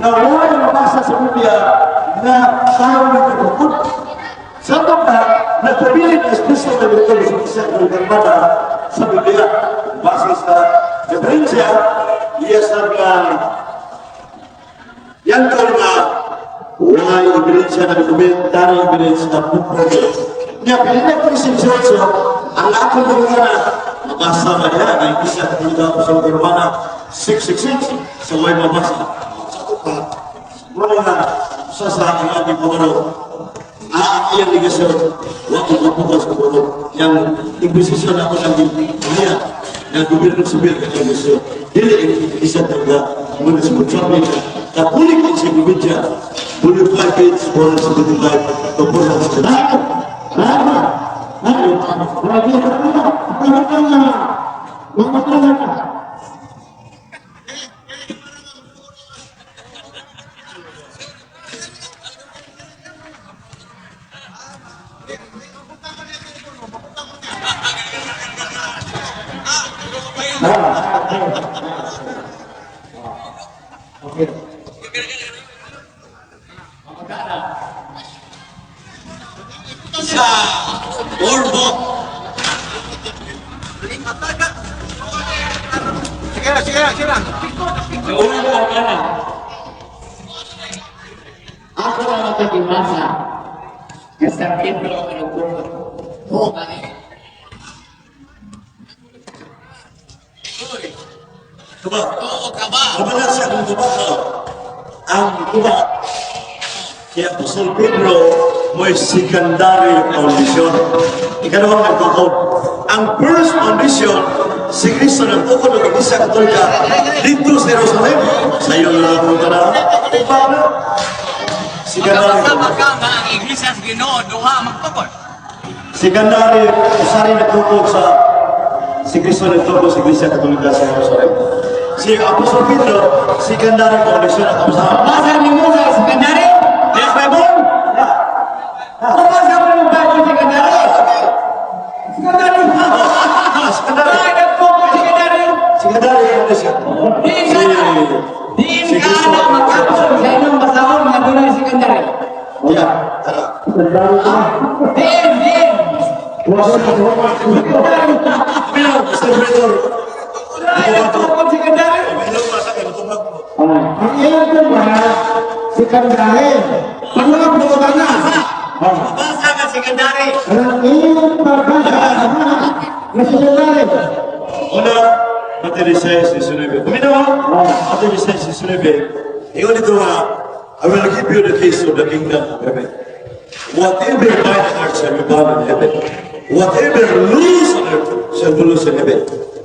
Na wala mabasa sa Biblia na tao nagtukod. Sa pa, nagpabilin ang special na dito sa Iglesia Katolika sa Biblia. Base sa referensya, iya sa nga yan ko nga why ebidensya na documentary evidence na prove. Nya pili ko si 18, ang akong mga na mabasa ba niya ang Iglesia Katolika Apostolika Romana 666 sa way mabasa. Sa pa, wala nga sa ang ating pamano ang iyang ligasyon, wa ko mabukas ko po. Yang inquisition ako ng niya, ng gobyerno sibil ka ng inquisition. Dili isa talaga, mga responsable na Katoliko Encyclopedia, volume 5, page 475 to 479. Tama. Ay, grabe ka na. Mga mga mga. Okay. Sa Orbo. Sige lang, sige lang, sige lang. Sa Orbo ka. Ako na nakagimasa. Kasi Pedro ang nagkumot. Oo, kani. Tuba. Oo ka ba? Wala siya kung tuba. Ang tuba. Kaya Apostol Pedro mo'y secondary foundation. Ikalawang nagtukod. Ang first foundation, si Kristo nagtukod ng Iglesia Katolika dito sa Jerusalem. Sa iyo na lang na. Paano? Secondary. Makabasa ka nga ang Iglesia sa Ginoo duha magtukod. Secondary, usari nagtukod sa si Kristo nagtukod sa Iglesia Katolika sa Jerusalem. Si Apostol Pedro, secondary foundation ang kamusahan. Basa ni mo sa secondary? Yes, Bible? Yeah. Basa mo ng Bible secondary? Secondary. Ah, secondary. Ay, nagtukod secondary. Secondary foundation. Diin ka na. Diin ka na magkapon sa inyong basahon nga dunay secondary. Yeah. Tara. Diin, diin. Pero, Mr. Pedro, Ay, nagtukod secondary. hello pa sa akin, tumag mo. Ang iyong kumara, secondary. Pagwala po ka na. Mabasa ka secondary. Ang iyong pabasa na secondary. Una, Mateo 16, 19. Paminaw, Mateo 16, 19. Ingon dito nga, "I will give you the keys of the kingdom of heaven. Whatever you bind on earth shall be bound in heaven. Whatever loose on earth shall be loose in heaven."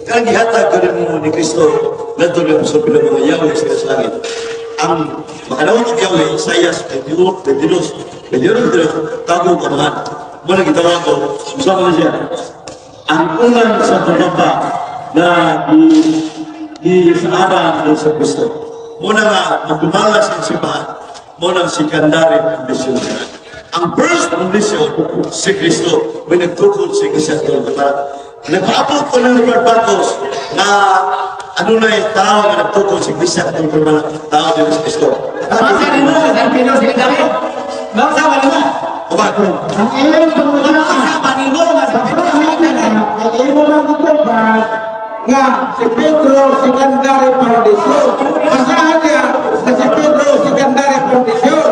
Kaya gihatag ka rin mo ni Kristo, nandun yung sa mga yawi sa langit. Ang makalawang ng yawi, Isaiah 21, 22, 21, 22, tagong kamahan. Muna gitawag ko, usama na siya. Ang unang sa tumapa na di di sa ni sa Kristo. Muna nga, magdumala sa simbahan, muna ang secondary foundation niya. Ang first foundation, si Kristo, may nagtukod sa Iglesia Katolika. Nagpaabot ko ng Robert Marcos na ano na yung tao na nagtukod sa Iglesia Katolika, tao din si Kristo. Basa ni mo sa San Pedro secondary. Basa ba nimo? Oba, Ang iyong pangutana. Basa ba nimo nga San Pedro secondary? Ang imo lang gitubag nga si Pedro secondary foundation. Basahan niya na si Pedro secondary foundation.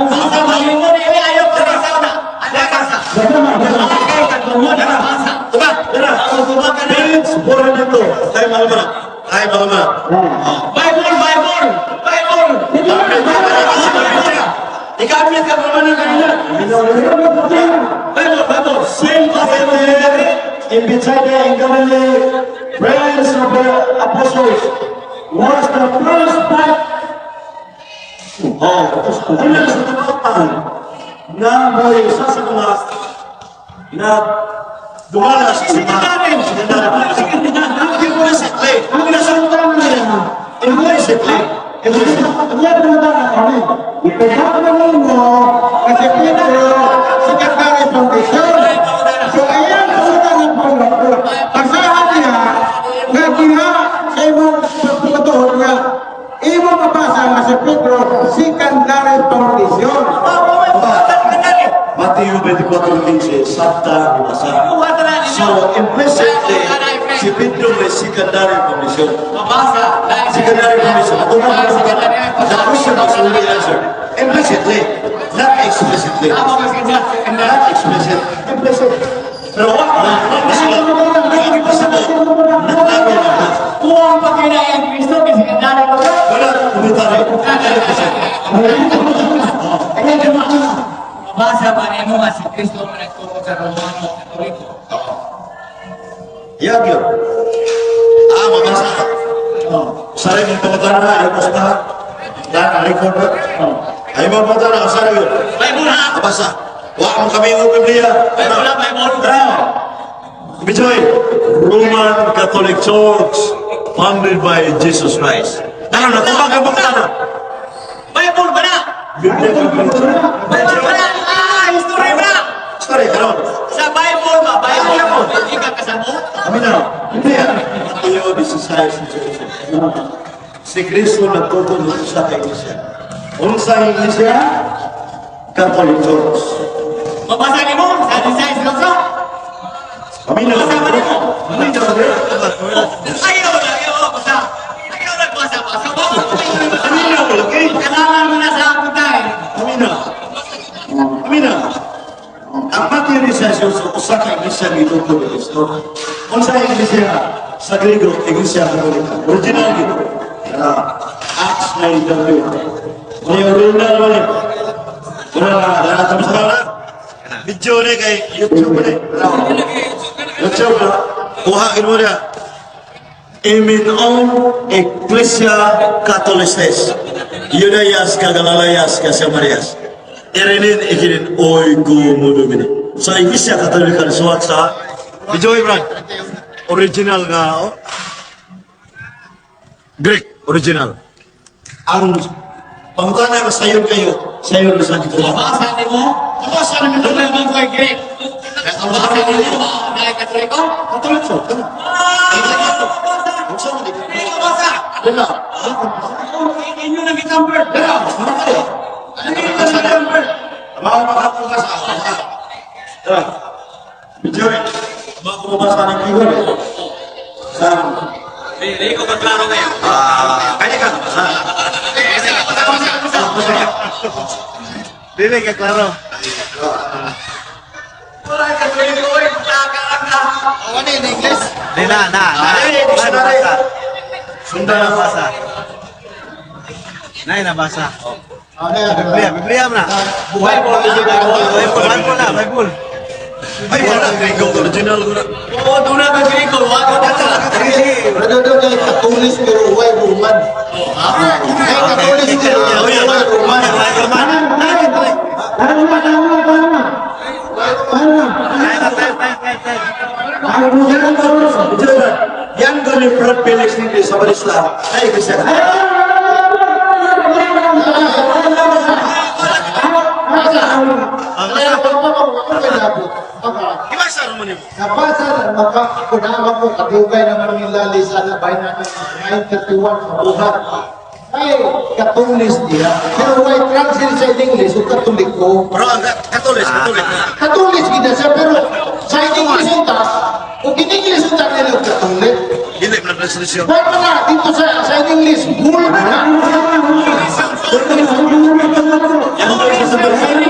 Basa ba nimo ni ayo ka sa na. Ada ka sa. Kay ka tungod basa. Oba, tara. Tubag ka na. Page 402. Tayo mga mga. Tayo mga mga. Bible, Bible, Bible. Ikamit ka naman ng kanina. Bible, Bible. Saint Peter in Bethsaida in Galilee, friends of the apostles, was the first part. Oh, una sa tumapan na may isa sa mga na dumala sa simbahan. Implicitly. Ang pangutana niya, Implicitly. ang iyang pangutana kami, ipagkakala mo na si Pedro secondary foundation. So ayan pangutana po, basahan niya nga diha sa imong pagpatuon nga 24:15, sabta mabasa. Buhat na ninyo. So, implicitly, si Pedro may secondary foundation. Mabasa. Secondary foundation. Ato na Secondary The question was already answered. Implicitly, not explicitly. Tama ba siya? Not explicit. Implicit. Pero what? Impossible. Naklaro na. Kuwang pa kaya ang Kristo kasi secondary mo ka. Wala, komentary. Implicit. Mabasa ba nimo nga si Kristo mo nagtukod sa Romano Katoliko? Yag yun. Ah, mabasa. Usaray mong pangutana na, ayaw mo sa lahat. Lahat ang record ba? Ayaw mo pangutana, usaray yun. Bible ha. Mabasa. Wa mo kami ng Biblia. Bible ha, Bible. Now, Bijoy, Roman Catholic Church founded by Jesus Christ. Ano na, tumbang ka pangutana. Bible ba na? Biblia Catholic Church. Bible ba na? Ah, history ba na? Sorry, karon. Sa Bible ba? Bible. Hindi ka kasabot? Kami na. Hindi yan. Mateo 16:18. Si Kristo nagtutulong sa iglesia. Unsa ang iglesia? Catholic Church. Mabasa nimo sa design sa Kami na. Mabasa ba nimo? Kami na. Ayaw na, ayaw basa. Ayaw na basa basa. Kami na. Okay. Kailangan mo na sa akong tayo. Kami na. Kami na. Ang Mateo 16, usa ka iglesia gituto ni Kristo. Unsa ang iglesia? Sa Griego, Iglesia Katolika. Original gito. Acts 9:38. May original man eh. Wala na, wala na sa na. Video ni kay YouTube ni. YouTube na. Kuha mo niya. Imin on Ecclesia Catholices. Yudayas ka Galileas ka Samarias. Irinin ikinin oy gumudumini. So Iglesia Katolika ni suwat sa Video Brad. Original nga oh. Greek original. Ang pangutana ko sayon kayo, sayon sa dito. Mabasa nimo? Mabasa namin Doon naman ko ay Greek. Mabasa nimo na Katoliko? Katolik so. Ah, Unsa man dito? Hindi ka basa. Wala. Inyo na gitamper. Inyo na gitamper. Mga makapukas ako. Tara. Video eh. Mga kumabasa ng keyboard. Sa Hindi ko maklaro ngayon. Ah, kaya ka basa. Dili ka klaro. Wala ka Katoliko eh. Kakaang ka. Di na na na. Ay, dictionary. Nabasa. Sundan ang Nabasa. Nay nabasa. Biblia, Biblia mo na. Bible, Bible, Bible na, Bible. Ay, wala. Griego, original ko na. Oo, doon na ka Grego. Wag ka na. Brother, kay Katolis pero way Roman. Kay Katolis pero way Roman. Video ba? Yan ko ni Brad Felix Ningli sa Balista. Ay, kasi. Ibasa mo nimo. Nabasa na maka kunama ko kadugay naman nila Lisa na by 931 mabuhat. Ay, Katolis diya. Pero way translate sa English o Katoliko. Pero ang Katolik, Katolik. Katolis gina siya pero sa English unta o in-English unta nila og Katolik. Hindi mo na translation. Way pa na dito sa English bull na. Yan ko sa Balista.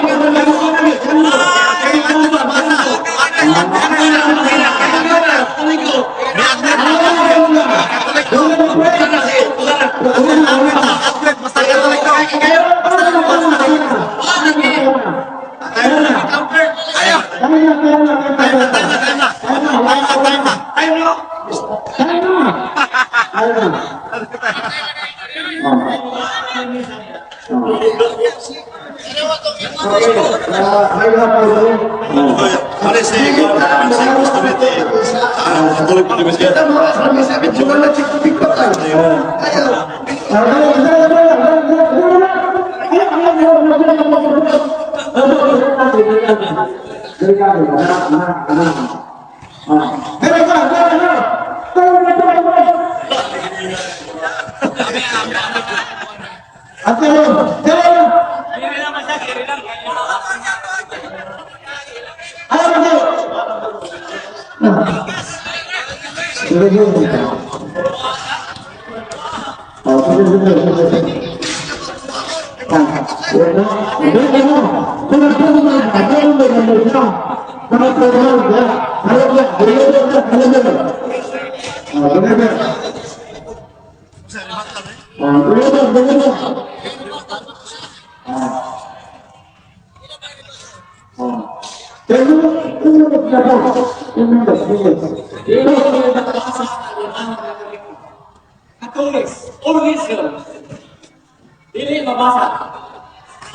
Basta Katoliko. Pare sa ikaw, sa gusto nito. Ah, Katolik pa rin siya. At pero Kiri lang, basta. Kiri lang. Sige, sige. Oh, sige, sige, sige. Ah, wala. Wala ka na. Wala ka na. Ano ba naman siya? Nakatawag ya. Alam niya, alam niya, alam niya. Ah, sige, sige. Ah, sige, sige, sige. Ah. Ah. Pero, ano Dili Catholics, original. Dili mabasa.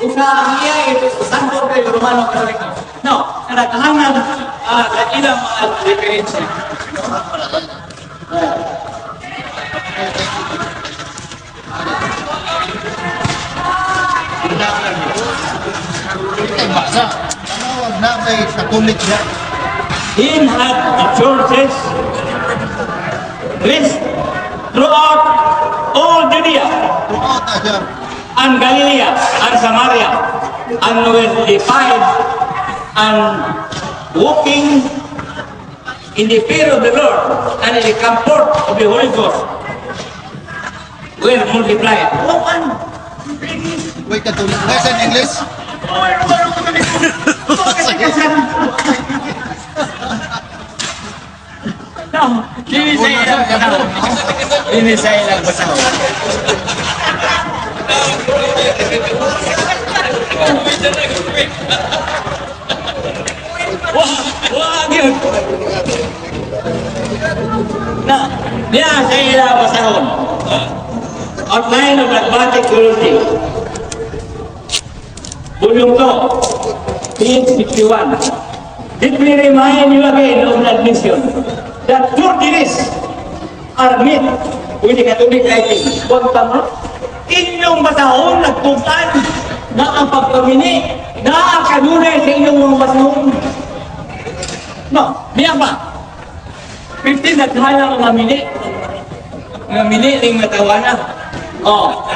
Usa ang iya ito Santo kay Romano Katoliko. No, kadaghanan sa ilang mga referensya. Basa. Tawag na may Katolik siya. He had the churches rest throughout all Judea Throughout na siya. and Galilea and Samaria and were defied and walking in the fear of the Lord and in the comfort of the Holy Ghost were multiplied. One. Wait, Katolik. Nasa in English? No, dili sa ilang basahon. Dili sa ilang basahon. Wah, wah, yun. Na, niya sa ilang basahon. Outline of Dogmatic Theology. Volume 2, page 61. Let me remind you again of the admission that forgeries are met with the Catholic writing. Huwag tama. Inyong basahon, nagtungtan na ang pagpamini na ang kanunay sa inyong mga basahon. No, niya ba? 15 naghala mga mini. Mga mini ning matawa na. Oh.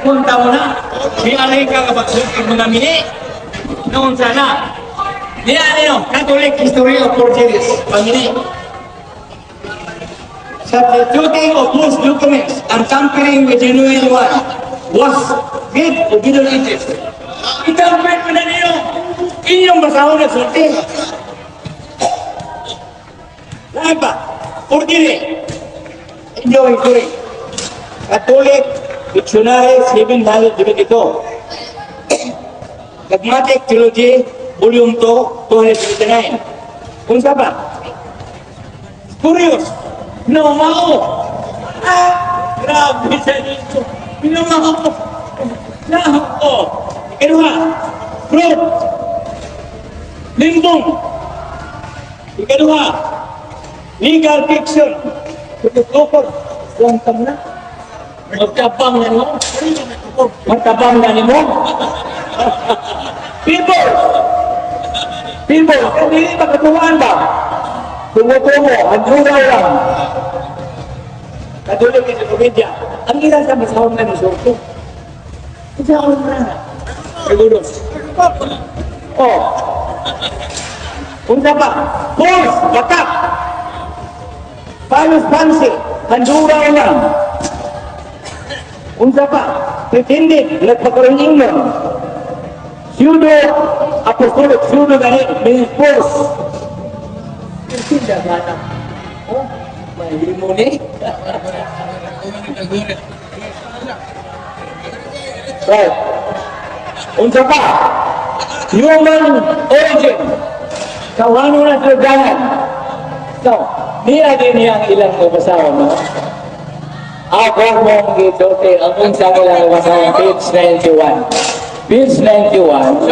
Punta mo na. Di alay ka kapag mga mini. Noon sana. Niya ano, Catholic History of Forgeries. Pamini. Substituting of false documents and tampering with genuine one was great of Middle Ages. Itamper mo na ninyo. Inyong basahon na sulti. Lahat pa? Forgery. Inyong history. Catholic Dictionary 772. Dogmatic Theology, Volume 2, 279. Unsa pa? Curious. No, mao. Ah, grabe sa dito. Minumao. Na, oh. Ikaduha, fruit. Limbong. Ikaduha, legal fiction. Tutukod. Huwag ka na. Magtabang na nimo. Magtabang na nimo. People! People, hindi makatuwaan ba? Tumutungo, ang duraw lang. Katuloy kayo sa komedya. Ang ilan sa masahon na nisulto. Masahon na. Siguro. Oh. Unsa pa? False, batak. Palos pansi, handuraw lang. Unsa pa? Pretended, nagpakaroon ingon. Pseudo apostolic, pseudo gani, means false. Hindi gana. Oh, may limo ni. Right. Unsa pa? Human origin. Kawano na sa. So, niya din niyang ilang kabasahon, no? Ako mong gisulti ang unsa ilang kabasahon, page 91. Page 91.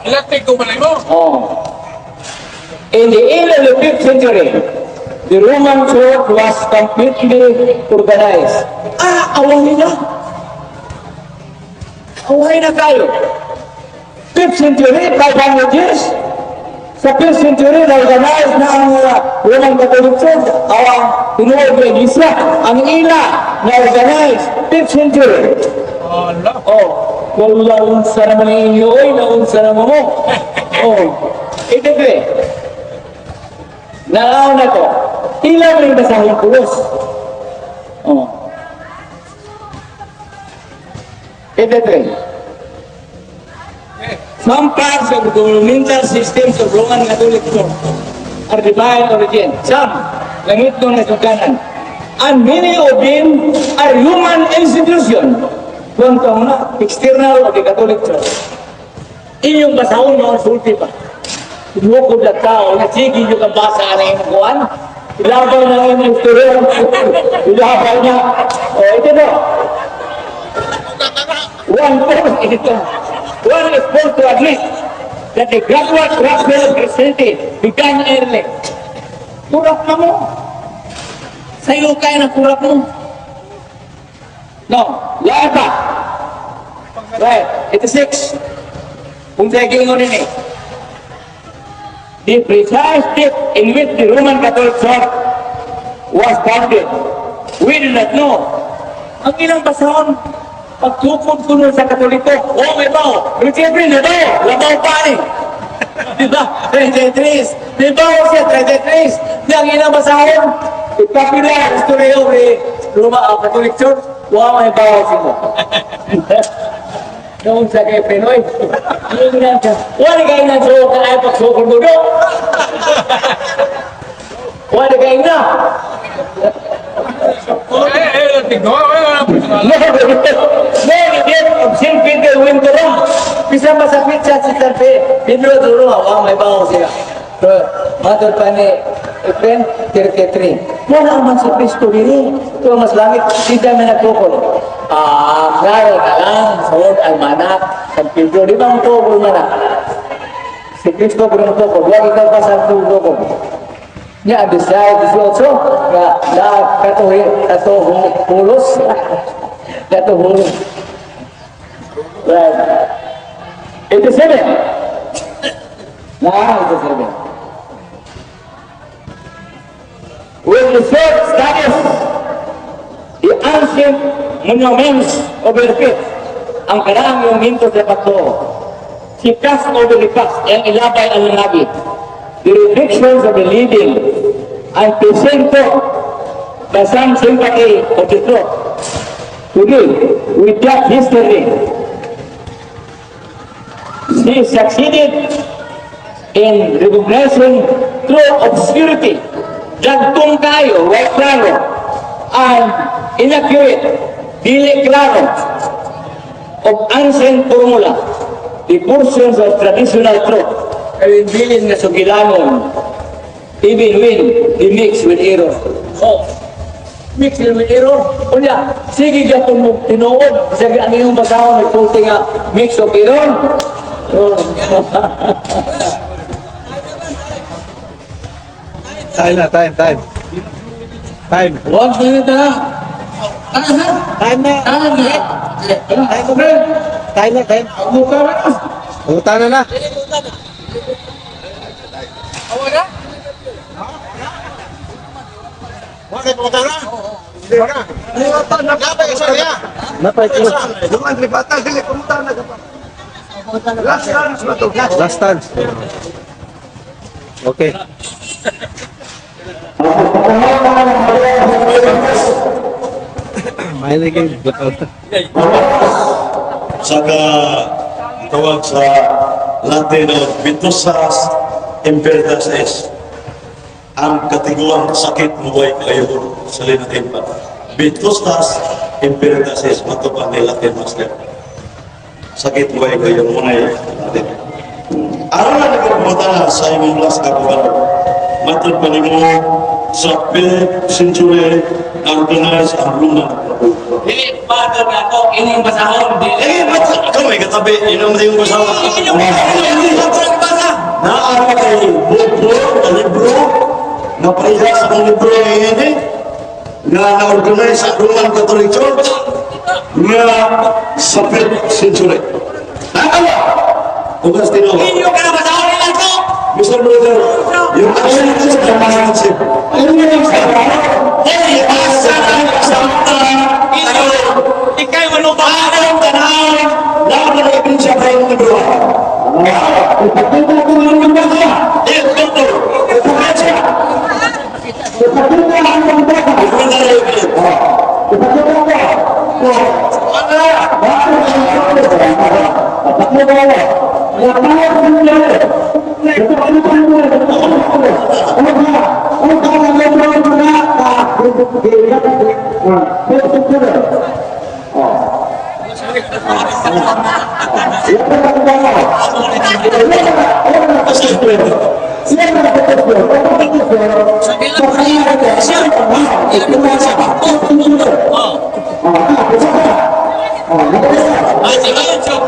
Electric ko balay mo. Oh. In the end of the 5th century, the Roman Church was completely organized. Ah, away na. Away na kayo. 5th century, 500 years. Sa 5th century, na-organize na ang Roman Catholic Church, ang tinuod na Iglesia, ang ila na-organize, 5th century. Oh, wala unsa naman ninyo, oy, naunsa naman mo. Oh, ito eh. Naaw na to. Ilang rin basahon pulos. Oh. 83. Some parts of the governmental systems of Roman Catholic Church are divine origin. Some, langit nung nasukanan. And many of them are human institution. Kung na, external of the Catholic Church. Inyong basahon mo ang sulti pa. Bukod na tao, na sige nyo kang basa ang imong kuan. Ilabaw na ang imong istorya. Ilabaw na. O, ito na. One force ito. One is forced to admit that the gradual corruption of Christianity began early. Kurap na mo. Sa'yo kaya na kurap mo. No, lahat pa. Right, 86. Kung sa gingon nini. The precise date in which the Roman Catholic Church was founded, we do not know. Ang ilang basahon, pagtukod ko nun sa Katoliko, oh, may bao. Pero siyempre, nabaw. Labaw pa ni. Di ba? 33. Di ba siya, 33. Di ang ilang basahon, the popular history of the Roma Catholic Church, wa may bawo sila. Noon sa kay Pinoy. Yung na siya. Wala kayo na suko ay pagsukol mo do. Wala kayo na. Eh, eh, tigno, eh, wala personal. No, no, the death of St. Peter went to Rome. Bisan masakit siya si San Pedro de Roma, wa may bawo siya. Pero, matod pa ni Efren, 33. Wala man si Kristo diri. Ito mas langit, di kami nagtukod. Ah, klaro na lang, sa World Almanac, San Pedro, di ba ang tukol man na? Si Kristo kung tukol, wag ikaw pa sa tukol. Nya bisay 18 nga la katuhi katuhulos katuhulos. Right. 87. Na 87. With the short studies the ancient monuments of her feet, ang karaang monumento sa pagtuo. She cast over the past, ang ilabay ang langagi. The reflections of the living and present by some sympathy of the truth. Today, with that history, she succeeded in recognizing through obscurity, dagtong kayo, way klaro, and inaccurate, dili klaro, of ancient formula, the portions of traditional truth, kay bilin nga sugilanon, even when they mix with error. Oh, mix with error. Unya, sige gyapon mo tinuod, sige ang iyong basahon nagsulti nga mix of error. Oh. Time na, time, time. Time. 1 minute na lang. Ano na? Time na. Ano na? Time na. Time na, time. Buka na. Puta na na. Awa na? Wa kay pumunta na? Napay isa niya. Napay ko. Last chance. Okay. May lagi blackout. Saka tawag sa Latin Vetustas Imperitas est. Ang katiguang sakit mo ay kayo sa Latin pa. Vetustas Imperitas est. Mato pa ni Latin Master. Sakit mo ay kayo mo na Latin. Aron na nagkabuta sa imong last kabuhan. Matod pa nimo sa 5th century na-organize ang Roman Republic. Dili pa na ako inyong basahon. Dili. Eh, ba't ikaw may katabi? Yun ang yung basawa. Inyong basahon. Basa. Naara kay libro, na libro, na pareha sa akong libro ngayon eh, nga na-organize sa Roman Catholic Church, nga sa 5th century. Nakawa! Tugas tinuwa. Inyo ka na basahon ilan ko. Mr. Brother, yung actions ng mga Hey, asa ang kasama Inyo. Ikay walo pa. Anong tanaw? Laban na ebidensya kayo ng libro. Eh, doktor, ebidensya. Ipakita ko. Wala. Ipakita ko. Natawag mo niya. Ito, ano pa mo? Ano ba? Ano ba ang libro mo na? Oh.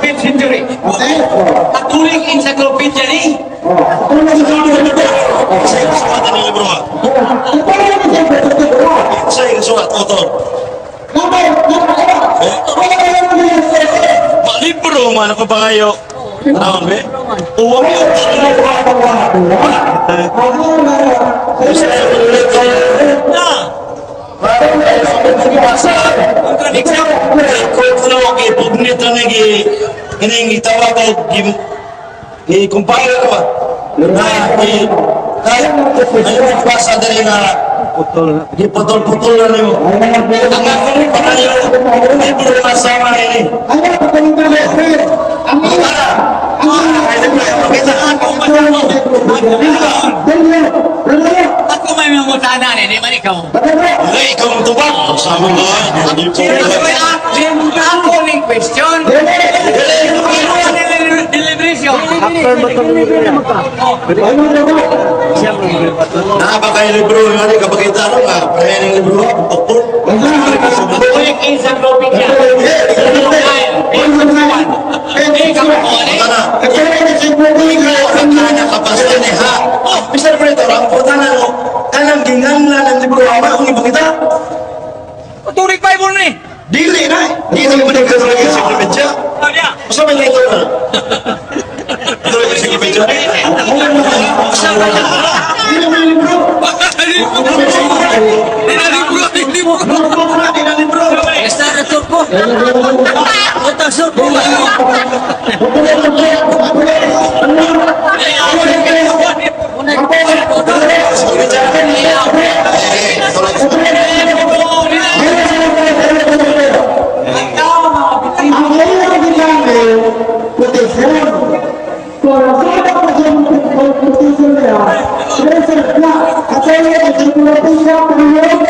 Fifth century. Catholic Encyclopedia ni. Sa kasuwatan ng libro ha. Sa kasuwat, author. Ma libro man ako pa kayo. Tawag be? Uwag mo. Na. Contradiction. Kung ano kay pugnit na nagi kining gitawag og gi compile ko ba? Na gi kaya ay basa diri nga Putol na. giputol-putol na nimo. Ang akong pakayo libro nga sama ini. Ako may mga mutana ni, di man ikaw. Ay, ikaw ang tubag. Sama mo. Ako ning question. Deliberation. After ba ito? Siya mo ba ito? Naa ba kayo libro? Nga ni kapakita ro nga. Pareha ng libro. Doktor. Catholic Encyclopedia. Tana. Ikaw ang kana kapasta ni ha. Oh, Mr. Pretor, ang puta na no. Kanang ginganlan ng libro ang akong ipakita. Turing Bible ni. Dili na. Dili mo na Catholic Encyclopedia. Ano niya? Basta may ito na. Catholic Encyclopedia. Dili mo yung libro. Di na libro, di libro. Notebook na, di na libro. Basta na turpo. Utang surpo. Ang iyong ginamit, proteksyon. Kung sa proteksyon niya, present na, Catholic Encyclopedia Volume,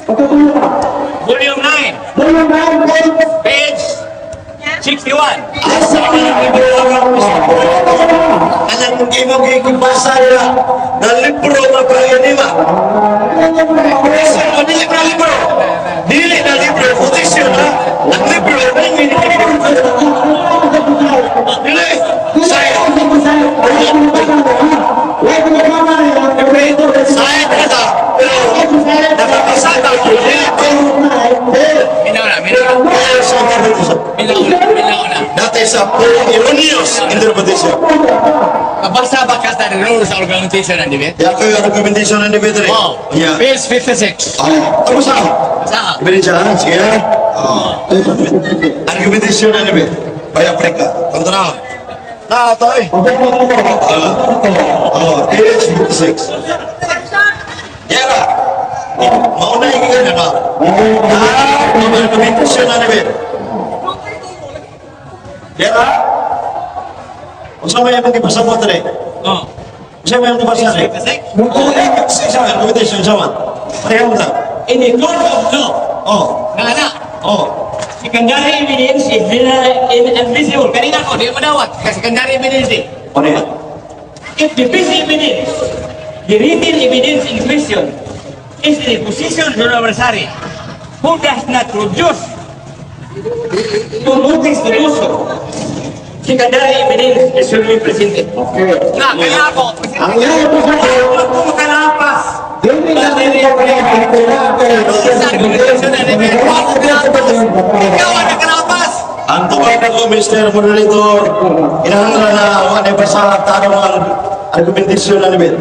pagkatuloy pa. Volume 9, Volume 9, page page 61. Asa man ang libro ang Mr. Pretor? Anang imong gibasa nila na libro nga pareha nima. Sa dili na libro. Dili na libro, quotation ha. Ang libro ay hindi libro. Dili. Sa sa kita pero nakakasata ko dili ko. Minaw na, minaw na. Sa interpretation. Minaw na, minaw na. Dati sa erroneous interpretation. Kabasa ba ka sa rules of argumentation and debate? Ya ko yung argumentation ng debate. Oh, Yeah. page 56. Ay, tapos na. Sa Ebidensya ha? Sige ha? Oh. Argumentation ng debate. By Africa. Tanto na. Na, ito eh. Oh, page 56. Yara. Mauna yung ganyan na. Ah, argumentation ng debate. Yara. Unsa may imong gipasabot diri? Oh. Unsa may imong gipasabot diri? 56. Sa argumentation sa man. Pareho na. In the court of law, Oh, na na, oh. secondary evidence is inadmissible. Kanina ko, di mo dawat. Kasi secondary evidence eh. Ano yan? If the basic evidence, the written evidence in question, is in the possession of the adversary, who does not produce to notice to do so, secondary evidence is should be presented. Okay. Na, kaya ako, Ang iyong pasabot, ako makalapas. dili na rin ko Sa argumentation na debate, ako kalapas. Ikaw ang nakalapas. Ang tubag na ko, Mr. Moderator, kinahanglan na wa na basa tanong ang argumentation na namin.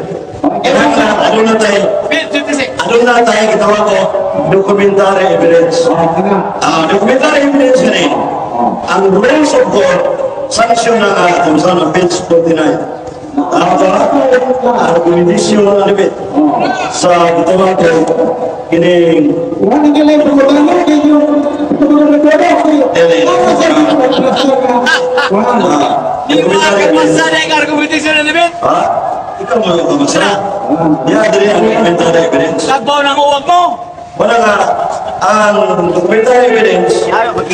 Kinahanglan, ano na tayo, Page 56. ano na tayo gitawag ko, documentary evidence. Ah, documentary evidence gani. Ang rules of court, sanction na nga, kung saan ang page 49. Ang argumentasyon na debate sa gitawag ko kining Wala nga lang pagkatalo kayo. Dili. Wala. Di ba kapasa na yung argumentation na debate? Ha? Ikaw mo yung kamasara. Ya, dili ang documentary evidence. Tagbaw ng uwag mo. Wala nga, ang documentary evidence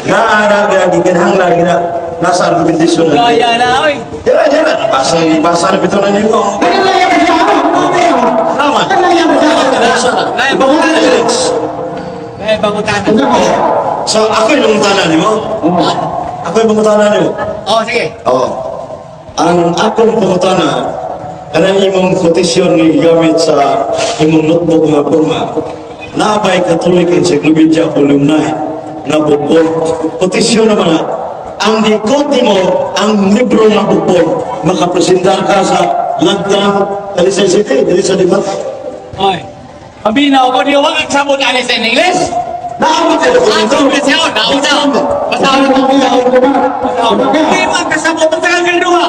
na ana nga gikinahanglan gina nasa argumentasyon na. Kaya na, oy. Dili, dili. Basa, basa na pito na nimo. Tama. Nasa na. Nay, bangutan. Evidence. Nay, bangutan. So, ako yung mangutana nimo. Ako yung mangutana nimo. Oh, sige. Oo. Ang akong pangutana, kanang imong quotation nga gigamit sa imong notebook nga forma, naabay Catholic Encyclopedia Volume 9 nga bukod. Quotation naman na, ang gi-quote mo, ang libro nga bukod, makapresentar ka sa Lagdang Talisay City, dili sa Dimat. Oy. Pabinaw ko, di wag ang sabot alis in English. Naabot ka Ah, dokumento. nauna. Basta Hindi man kasabot ang tagang ganduha.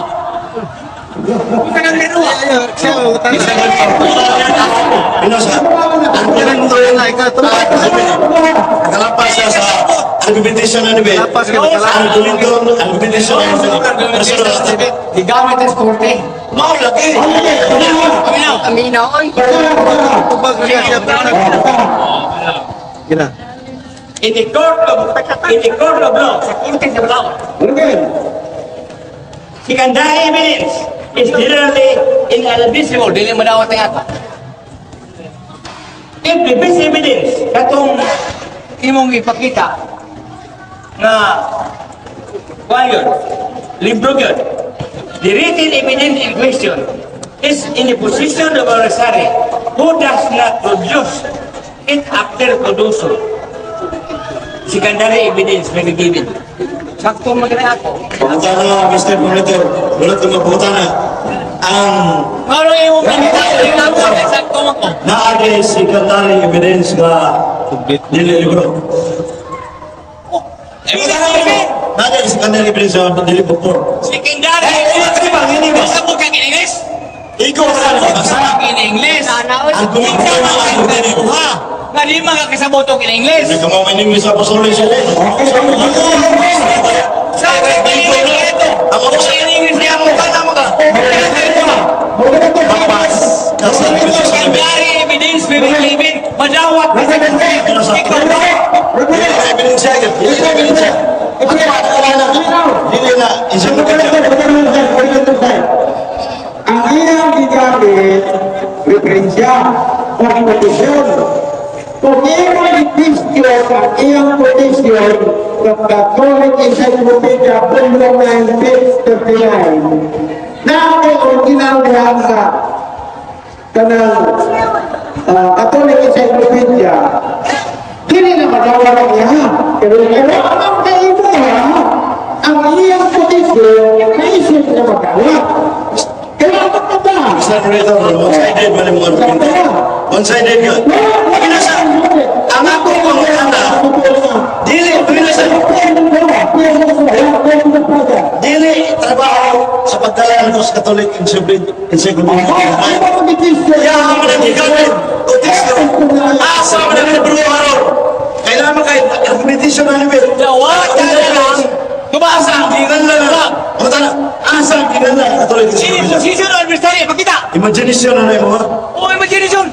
Ang tagang ganduha. Binasa. Ang pinang Nakalapas siya sa argumentation na ni Lapas ka, nakalapas. Ang dokumento, argumentation na personal. Gigamit ang korte. Mao lagi. Paminaw. Paminaw, oy. Tubag na siya. Gina. In the court of law, Sa korte sa law. secondary evidence is generally inadmissible. Dili mo dawat ang ako. If the best evidence katong imong ipakita nga kuan yun, libro yun, the written evidence in question is in the position of a adversary who does not produce it after to do so. Secondary evidence may be given. Sakto magana ako. Pangutana, Mr. Monitor. Wala itong mapangutana. Ang Ngano imong pakita, Sakto man ko. naagay secondary evidence nga dili libro. Naagay secondary evidence nga dili bukod. Secondary Eh, evidence. hindi ba? Hindi ba? Kasabot ka in English? Ikaw sa Kasabot ka in English. Argumento na argumento. Ha? Nga di man ka kasabot og in English. Hindi ka mo English sa apostolic siya. Sa English ito. Ang ako Sa English niya mo. Tama ka. Papas. Nasa argumentation na Secondary evidence may be given. Madawat ka sa Ikaw ba? Dili na ebidensya. Dili na ebidensya. Ang pagkakala dili na encyclopedia. Ang iyang gigamit, referensya o quotation. Kung iyang i-question ang iyang quotation ng Catholic Encyclopedia, Volume 9, page 39, na ang original diha sa kanang Catholic Encyclopedia, dili na madawat ang iya. Pero pero ang kaibuha, ang iyang quotation, naisip na madawat. Kaya ano ka ba? Mr. Moderator, one-sided man yung argumento. One-sided yun. Pinasa, ang ako pangutana, dili, pinasa, dili trabaho sa pagdalan ko sa Catholic Encyclopedia. Kaya ang mga gigamit, quotation, asa man ang libro aron. Kailangan mo kay argumentation na nila. Dawat ka na lang. Tumasa. Ginanlan na. Pangutana, asa ang ginanlan Catholic In Encyclopedia. position of adversary. Pakita. Imagination na na yung mga. Oh, imagination.